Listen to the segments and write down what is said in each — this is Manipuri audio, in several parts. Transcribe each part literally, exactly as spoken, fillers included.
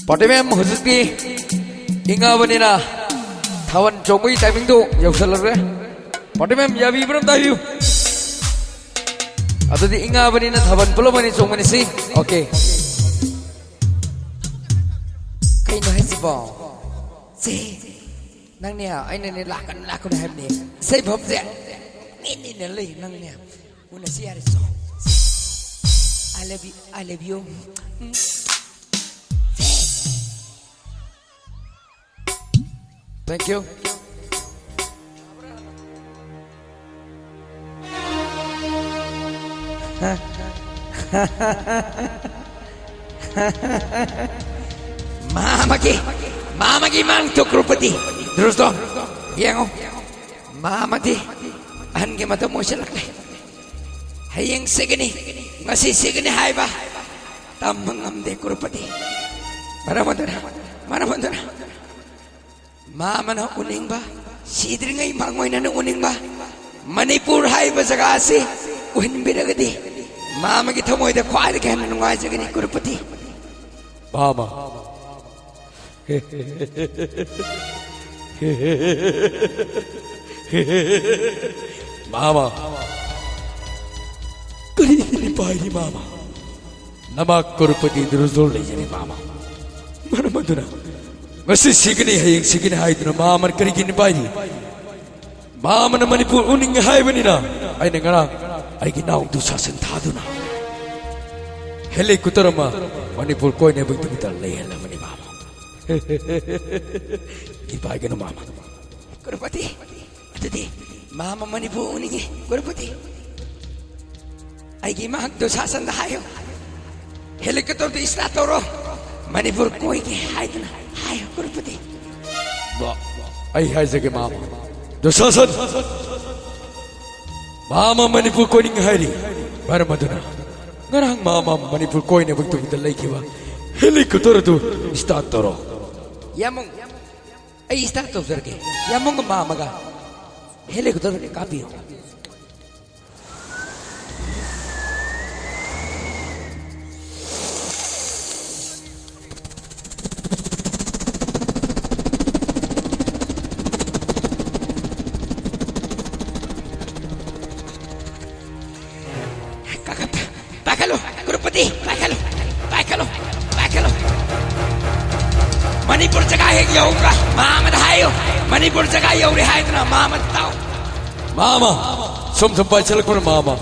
ꯄꯥꯔꯇꯤ ꯃꯦꯝ, ꯍꯧꯖꯤꯛꯇꯤ ꯏꯪꯉꯕꯅꯤꯅ ꯊꯥꯕꯜ ꯆꯣꯡꯕꯒꯤ ꯇꯥꯏꯃꯤꯡꯗꯨ ꯌꯧꯁꯜꯂꯛꯂꯦ꯫ ꯄꯥꯔꯇꯤ ꯃꯦꯝ, ꯌꯥꯕꯤꯕ꯭ꯔꯥ ꯑꯝꯇ ꯍꯥꯏꯕꯤꯌꯨ꯫ ꯑꯗꯨꯗꯤ ꯏꯪꯉꯕꯅꯤꯅ ꯊꯥꯕꯜ ꯄꯨꯂꯞ ꯑꯣꯏꯅ ꯆꯣꯡꯃꯤꯟꯅꯁꯤ꯫ ꯑꯣꯀꯦ꯫ ꯀꯩꯅꯣ ꯍꯥꯏꯁꯤꯕꯣ? ꯁꯦ, ꯅꯪꯅꯦ, ꯑꯩꯅꯅꯦ, ꯂꯥꯛꯀꯅꯨ, ꯂꯥꯛꯀꯅꯨ ꯍꯥꯏꯕꯅꯦ꯫ ꯏꯁꯩꯐꯝꯁꯦ ꯅꯤꯟ ꯅꯤꯟꯅ ꯂꯩ, ꯅꯪꯅꯦ꯫ ꯎꯅꯁꯤ ꯌꯥꯔꯦ, ꯆꯣ꯫ I love you, I love you. Um. Thank you. ꯃꯥꯃꯒꯤ, ꯃꯥꯃꯒꯤ ꯃꯥꯡ ꯊꯣꯛꯈ꯭ꯔꯣ ꯄꯇꯤ꯫ ꯗ꯭ꯔꯨꯁꯇꯣ, ꯌꯦꯡꯉꯣ꯫ ꯃꯥꯃꯗꯤ ꯑꯍꯟꯒꯤ ꯃꯇꯝ ꯑꯣꯏꯁꯤꯜꯂꯛꯂꯦ꯫ ꯍꯌꯦꯡ ꯁꯤꯒꯅꯤ, ꯉꯁꯤ ꯁꯤꯒꯅꯤ ꯍꯥꯏꯕ ꯇꯝꯕ ꯉꯝꯗꯦ ꯀ꯭ꯔꯣꯔꯄꯇꯤ꯫ ꯃꯔꯝ ꯑꯗꯨꯅ, ꯃꯔꯝ ꯑꯗꯨꯅ ꯃꯥꯃꯅ ꯎꯅꯤꯡꯕ, ꯁꯤꯗ꯭ꯔꯤꯉꯩ ꯃꯥꯡꯑꯣꯏꯅꯅ ꯎꯅꯤꯡꯕ ꯃꯅꯤꯄꯨꯔ ꯍꯥꯏꯕ ꯖꯒꯥ ꯑꯁꯤ ꯎꯍꯟꯕꯤꯔꯒꯗꯤ ꯃꯥꯃꯒꯤ ꯊꯃꯣꯏꯗ ꯈ꯭ꯋꯥꯏꯗꯒꯤ ꯍꯦꯟꯅ ꯅꯨꯡꯉꯥꯏꯖꯒꯅꯤ ꯀ꯭ꯔꯣꯔꯄꯇꯤ꯫ ꯃꯥꯃ꯫ ꯃꯥꯃ꯫ ꯀꯔꯤꯒꯤꯅꯤ ꯄꯥꯏꯔꯤ ꯃꯥꯃ? ꯅꯃꯥ ꯀ꯭ꯔꯣꯔꯄꯇꯤ ꯗ꯭ꯔꯨꯖꯣꯜ ꯂꯩꯖꯔꯤ ꯃꯥꯃ꯫ ꯃꯔꯝ ꯑꯗꯨꯅ ꯉꯁꯤ ꯁꯤꯒꯅꯤ, ꯍꯌꯦꯡ ꯁꯤꯒꯅꯤ ꯍꯥꯏꯗꯨꯅ ꯃꯥꯃꯅ ꯀꯔꯤꯒꯤꯅꯤ ꯄꯥꯏꯔꯤ? ꯃꯥꯃꯅ ꯃꯅꯤꯄꯨꯔ ꯎꯅꯤꯡꯉꯦ ꯍꯥꯏꯕꯅꯤꯅ ꯑꯩꯅ ꯉꯔꯥꯡ ꯑꯩꯒꯤ ꯏꯅꯥꯎ ꯗꯨꯁꯥꯁꯟ ꯊꯥꯗꯨꯅ ꯍꯦꯂꯤꯀꯣꯞꯇꯔ ꯑꯃ ꯃꯅꯤꯄꯨꯔ ꯀꯣꯏꯅꯕꯒꯤꯗꯃꯛꯇ ꯂꯩꯍꯜꯂꯕꯅꯤ ꯃꯥꯃ꯫ ꯏꯄꯥꯏꯒꯅꯨ ꯃꯥꯃ꯫ ꯀ꯭ꯔꯣꯔꯄꯇꯤ, ꯑꯗꯨꯗꯤ ꯃꯥꯃ ꯃꯅꯤꯄꯨꯔ ꯎꯅꯤꯡꯉꯤ꯫ ꯀ꯭ꯔꯣꯔꯄꯇꯤ, ꯑꯩꯒꯤ ꯏꯃꯥ ꯗꯨꯁꯥꯁꯟꯗ ꯍꯥꯏꯌꯨ, ꯍꯦꯂꯤꯀꯣꯞꯇꯔꯗꯨ ꯁ꯭ꯇꯥꯔꯠ ꯇꯧꯔꯣ, ꯃꯅꯤꯄꯨꯔ ꯀꯣꯏꯒꯦ ꯍꯥꯏꯗꯨꯅ ꯍꯥꯏꯌꯨ ꯀ꯭ꯔꯣꯔꯄꯇꯤ꯫ ꯕ-, ꯑꯩ ꯍꯥꯏꯖꯒꯦ ꯃꯥꯃ꯫ ꯗꯨꯁꯥꯁꯟ! ꯃꯥꯃ ꯃꯅꯤꯄꯨꯔ ꯀꯣꯏꯅꯤꯡꯉꯦ ꯍꯥꯏꯔꯤ꯫ ꯃꯔꯝ ꯑꯗꯨꯅ ꯉꯔꯥꯡ ꯃꯥꯃ ꯃꯅꯤꯄꯨꯔ ꯀꯣꯏꯅꯕꯒꯤꯗꯃꯛꯇ ꯂꯩꯈꯤꯕ ꯍꯦꯂꯤꯀꯣꯞꯇꯔ ꯑꯗꯨ ꯁ꯭ꯇꯥꯔꯠ ꯇꯧꯔꯣ꯫ ꯌꯥꯃꯨꯡ, ꯑꯩ ꯁ꯭ꯇꯥꯔꯠ ꯇꯧꯖꯔꯒꯦ꯫ ꯌꯥꯃꯨꯡꯒ ꯃꯥꯃꯒ ꯍꯦꯂꯤꯀꯣꯞꯇꯔ ꯀꯥꯞꯄꯤꯌꯨ꯫ ꯃꯅꯤꯄꯨꯔ ꯖꯒꯥ ꯍꯦꯛ ꯌꯧꯕ꯭ꯔꯥ ꯃꯥꯃꯗ ꯍꯥꯏꯌꯨ꯫ ꯃꯅꯤꯄꯨꯔ ꯖꯒꯥ ꯌꯧꯔꯦ ꯍꯥꯏꯗꯅ ꯃꯥꯃꯗ ꯇꯥꯎ꯫ ꯃꯥꯃ, ꯁꯨꯝ ꯁꯨꯝ ꯄꯥꯏꯁꯤꯜꯂꯛꯄꯅ ꯃꯥꯃ,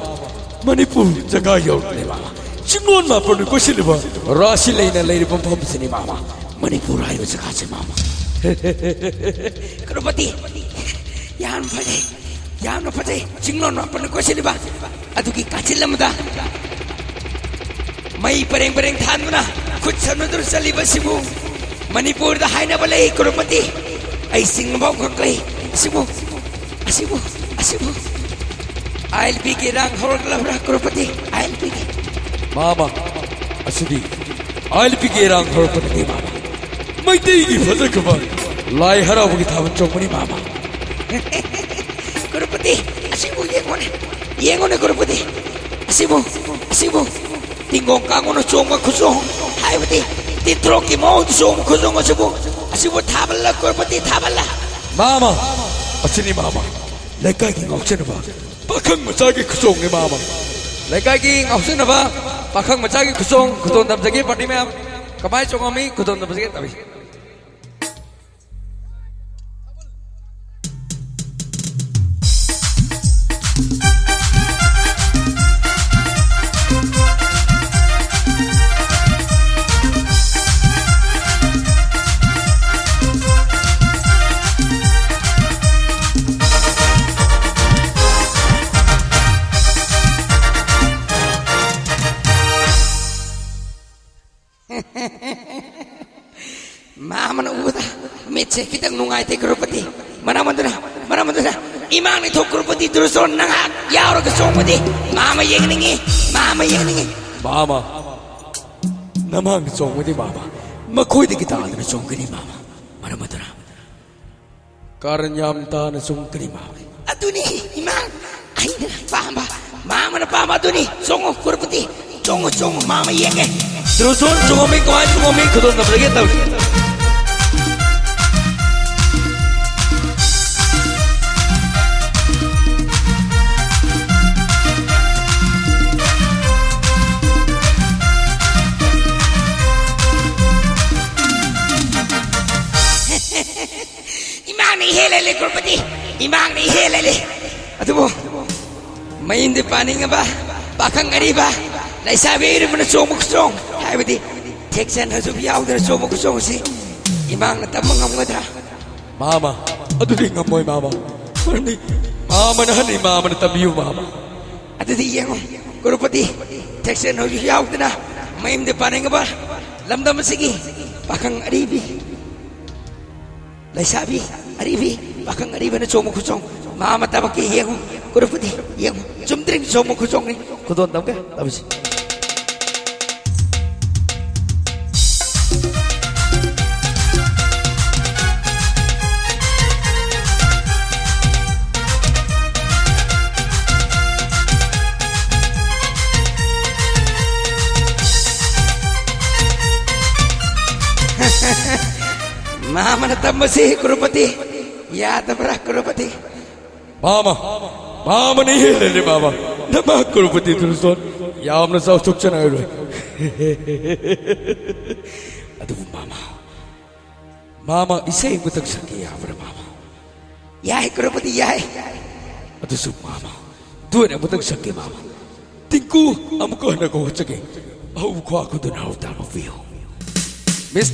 ꯃꯅꯤꯄꯨꯔ ꯖꯒꯥ ꯌꯧꯔꯛꯂꯦ ꯃꯥꯃ꯫ ꯆꯤꯡꯂꯣꯟ ꯃꯥꯄꯟꯅ ꯀꯣꯏꯁꯤꯜꯂꯤꯕ ꯔꯥꯁꯤ ꯂꯩꯅ ꯂꯩꯔꯤꯕ ꯃꯐꯝꯁꯤꯅꯤ ꯃꯥꯃ꯫ ꯃꯅꯤꯄꯨꯔ ꯍꯥꯏꯔꯤꯕ ꯖꯒꯥꯁꯦ ꯃꯥꯃ꯫ ꯀ꯭ꯔꯣꯄꯇꯤ, ꯌꯥꯝ ꯐꯖꯩ, ꯌꯥꯝꯅ ꯐꯖꯩ꯫ ꯆꯤꯡꯂꯣꯟ ꯃꯥꯄꯟꯅ ꯀꯣꯏꯁꯤꯜꯂꯤꯕ ꯑꯗꯨꯒꯤ ꯀꯥꯆꯤꯜ ꯑꯃꯗ ꯃꯩ ꯄꯔꯦꯡ ꯄꯔꯦꯡ ꯊꯥꯟꯗꯨꯅ ꯈꯨꯠ ꯁꯝꯅꯗꯨꯅ ꯆꯠꯂꯤꯕ ꯑꯁꯤꯕꯨ ꯃꯅꯤꯄꯨꯔꯗ ꯍꯥꯏꯅꯕ ꯂꯩ, ꯀ꯭ꯔꯣꯄꯇꯤ꯫ ꯑꯩ ꯆꯤꯡꯕ ꯐꯥꯎ ꯈꯛ ꯂꯩ꯫ ꯑꯁꯤꯕꯨ, ꯑꯁꯤꯕꯨ, ꯑꯁꯤꯕꯨ ꯑꯥꯏ ꯑꯦꯜ ꯄꯤꯒꯤ ꯏꯔꯥꯡ ꯍꯧꯔꯛꯂꯕ꯭ꯔꯥ, ꯀ꯭ꯔꯣꯄꯇꯤ? ꯑꯥꯏ ꯑꯦꯜ ꯄꯤꯒꯤ꯫ ꯃꯥꯃ, ꯑꯁꯤꯗꯤ ꯑꯥꯏ ꯑꯦꯜ ꯄꯤꯒꯤ ꯏꯔꯥꯡ ꯍꯧꯔꯛꯄꯅꯤ ꯃꯥꯃ꯫ ꯃꯩꯇꯩꯒꯤ ꯐꯖꯈ꯭ꯔꯕ ꯂꯥꯏ ꯍꯔꯥꯎꯕꯒꯤ ꯊꯥꯕꯜ ꯆꯣꯡꯕꯅꯤ ꯃꯥꯃ꯫ ꯀ꯭ꯔꯣꯄꯇꯤ, ꯑꯁꯤꯕꯨ ꯌꯦꯡꯉꯨꯅꯦ, ꯌꯦꯡꯉꯨꯅꯦ ꯀ꯭ꯔꯣꯄꯇꯤ꯫ ꯑꯁꯤꯕꯨ, ꯑꯁꯤꯕꯨ ꯇꯤꯡꯒꯣꯡ ꯀꯥꯡꯕꯨꯅ ꯆꯣꯡꯕ ꯈꯨꯆꯣꯡ, ꯍꯥꯏꯕꯗꯤ ꯇꯤꯟꯊ꯭ꯔꯣꯛꯀꯤ ꯃꯑꯣꯡꯗ ꯆꯣꯡꯕ ꯈꯨꯆꯣꯡ ꯑꯁꯤꯕꯨ, ꯑꯁꯤꯕꯨ ꯊꯥꯕꯜꯂ ꯀ꯭ꯔꯣꯄꯇꯤ, ꯊꯥꯕꯜꯂ? ꯃꯥꯃ, ꯑꯁꯤꯅꯤ ꯃꯥꯃ, ꯂꯩꯀꯥꯏꯒꯤ ꯉꯥꯎꯁꯤꯟꯅꯕ ꯄꯥꯈꯪ ꯃꯆꯥꯒꯤ ꯈꯨꯆꯣꯡꯅꯤ ꯃꯥꯃ꯫ ꯂꯩꯀꯥꯏꯒꯤ ꯉꯥꯎꯁꯤꯟꯅꯕ ꯄꯥꯈꯪ ꯃꯆꯥꯒꯤ ꯈꯨꯆꯣꯡ, ꯈꯨꯗꯣꯟ ꯇꯝꯖꯒꯦ ꯄꯥꯔꯇꯤ ꯃꯌꯥꯝ꯫ ꯀꯃꯥꯏꯅ ꯆꯣꯡꯉꯝꯃꯤ? ꯈꯨꯗꯣꯟ ꯇꯝꯖꯒꯦ ꯇꯧꯏ꯫ ꯃꯥꯃꯅ ꯎꯕꯗ ꯃꯤꯠꯁꯦ ꯈꯤꯇꯪ ꯅꯨꯡꯉꯥꯏꯇꯦ ꯀ꯭ꯔꯣꯄꯇꯤ꯫ ꯃꯔꯝ ꯑꯗꯨꯅ, ꯃꯔꯝ ꯑꯗꯨꯅ ꯏꯃꯥꯡ ꯅꯤꯡꯊꯧ ꯀ꯭ꯔꯣꯄꯇꯤ ꯗꯨꯔꯖꯣꯙꯟ ꯅꯪꯍꯥꯛ ꯌꯥꯎꯔꯒ ꯆꯣꯡꯕꯗꯤ ꯃꯥꯃ ꯌꯦꯡꯅꯤꯡꯉꯤ, ꯃꯥꯃ ꯌꯦꯡꯅꯤꯡꯉꯤ꯫ ꯃꯥꯃ, ꯅꯃꯥꯡꯗ ꯆꯣꯡꯕꯗꯤ ꯃꯥꯃ ꯃꯈꯣꯏꯗꯒꯤ ꯇꯥꯗꯅ ꯆꯣꯡꯒꯅꯤ ꯃꯥꯃ꯫ ꯃꯔꯝ ꯑꯗꯨꯅ ꯀꯥꯔꯟ ꯌꯥꯝ ꯇꯥꯅ ꯆꯣꯡꯒꯅꯤ ꯃꯥꯃ꯫ ꯑꯗꯨꯅꯤ ꯏꯃꯥ, ꯑꯩꯅ ꯄꯥꯝꯕ, ꯃꯥꯃꯅ ꯄꯥꯝꯕ ꯑꯗꯨꯅꯤ꯫ ꯆꯣꯡꯉꯨ ꯀ꯭ꯔꯣꯄꯇꯤ, ꯆꯣꯡꯉꯨ, ꯆꯣꯡꯉꯨ, ꯃꯥꯃ ꯌꯦꯡꯒꯦ꯫ ꯗꯨꯔꯖꯣꯙꯟ ꯆꯣꯡꯉꯝꯃꯤ, ꯀꯃꯥꯏꯅ ꯆꯣꯡꯉꯝꯃꯤ? ꯈꯨꯗꯣꯜ ꯇꯝꯖꯒꯦ ꯇꯧꯔꯤ꯫ ꯀ꯭ꯔꯣꯔꯄꯇꯤ, ꯏꯃꯥꯡꯅ ꯏꯍꯦꯜ ꯍꯦꯜꯂꯤ꯫ ꯑꯗꯨꯕꯨ ꯃꯌꯨꯝꯗ ꯄꯥꯅꯤꯡꯉꯕ ꯄꯥꯈꯪ ꯑꯔꯤꯕ ꯂꯩꯁꯥꯕꯤ ꯑꯔꯤꯕꯅ ꯆꯣꯡꯕ ꯈꯨꯆꯣꯡ, ꯍꯥꯏꯕꯗꯤ ꯊꯦꯛꯆꯟ ꯍꯧꯖꯤꯛ ꯌꯥꯎꯗꯅ ꯆꯣꯡꯕ ꯈꯨꯆꯣꯡ ꯑꯁꯤ ꯏꯃꯥꯡꯅ ꯇꯝꯕ ꯉꯝꯒꯗ꯭ꯔꯥ? ꯃꯥꯃ, ꯑꯗꯨꯗꯤ ꯉꯝꯃꯣꯏ ꯃꯥꯃ꯫ ꯃꯔꯝꯗꯤ ꯃꯥꯃꯅ ꯑꯍꯟꯅꯤ, ꯃꯥꯃꯅ ꯇꯝꯕꯤꯌꯨ ꯃꯥꯃ꯫ ꯑꯗꯨꯗꯤ ꯌꯦꯡꯉꯨ, ꯀ꯭ꯔꯣꯔꯄꯇꯤ, ꯊꯦꯛꯆꯟ ꯍꯧꯖꯤꯛ ꯌꯥꯎꯗꯅ ꯃꯌꯨꯝꯗ ꯄꯥꯅꯤꯡꯉꯕ ꯂꯝꯗꯝ ꯑꯁꯤꯒꯤ ꯄꯥꯈꯪ ꯑꯔꯤꯕꯤ, ꯂꯩꯁꯥꯕꯤ ꯑꯔꯤꯕꯤ, ꯄꯥꯈꯪ ꯑꯔꯤꯕꯅ ꯆꯣꯡꯕ ꯈꯨꯆꯣꯡ, ꯃꯥꯃ ꯇꯝꯃꯛꯀꯦ ꯌꯦꯡꯉꯨ, ꯀ꯭ꯔꯣꯔꯄꯇꯤ ꯌꯦꯡꯉꯨ, ꯆꯨꯝꯗ꯭ꯔꯤꯡ ꯆꯣꯡꯕ ꯈꯨꯆꯣꯡꯅꯤ꯫ ꯈꯨꯗꯣꯜ ꯇꯝꯒꯦ, ꯇꯝꯁꯤ꯫ ꯃꯥꯃꯅ ꯇꯝꯕꯁꯤ ꯀ꯭ꯔꯣꯔꯄꯇꯤ ꯌꯥꯗꯕ꯭ꯔꯥ, ꯀ꯭ꯔꯣꯔꯄꯇꯤ? ꯃꯥꯃ, ꯃꯥꯃꯅ ꯍꯦꯜꯂꯦ ꯃꯥꯃ꯫ ꯅꯃꯥ ꯀ꯭ꯔꯣꯔꯄꯇꯤ ꯇꯨꯂꯨꯁꯣꯟ, ꯌꯥꯝꯅ ꯆꯥꯎꯊꯣꯛꯆꯅꯤꯡꯉꯥꯏ ꯑꯣꯏꯔꯣꯏ꯫ ꯑꯗꯨꯕꯨ ꯃꯥꯃ, ꯃꯥꯃ, ꯏꯁꯩ ꯑꯃꯇꯪ ꯁꯛꯀꯦ ꯌꯥꯕ꯭ꯔꯥ ꯃꯥꯃ? ꯌꯥꯏ ꯀ꯭ꯔꯣꯔꯄꯇꯤ, ꯌꯥꯏ꯫ ꯑꯗꯨꯁꯨ ꯃꯥꯃ, ꯗꯨꯋꯦꯠ ꯑꯃꯇꯪ ꯁꯛꯀꯦ ꯃꯥꯃ꯫ ꯇꯤꯡꯀꯨ, ꯑꯃꯨꯛꯀ ꯍꯟꯅ ꯀꯧꯔꯛꯆꯒꯦ꯫ ꯑꯍꯧꯕ ꯈ꯭ꯋꯥ ꯈꯨꯗꯨꯅ ꯍꯧ ꯇꯥꯃꯨꯛꯄꯤꯌꯨ꯫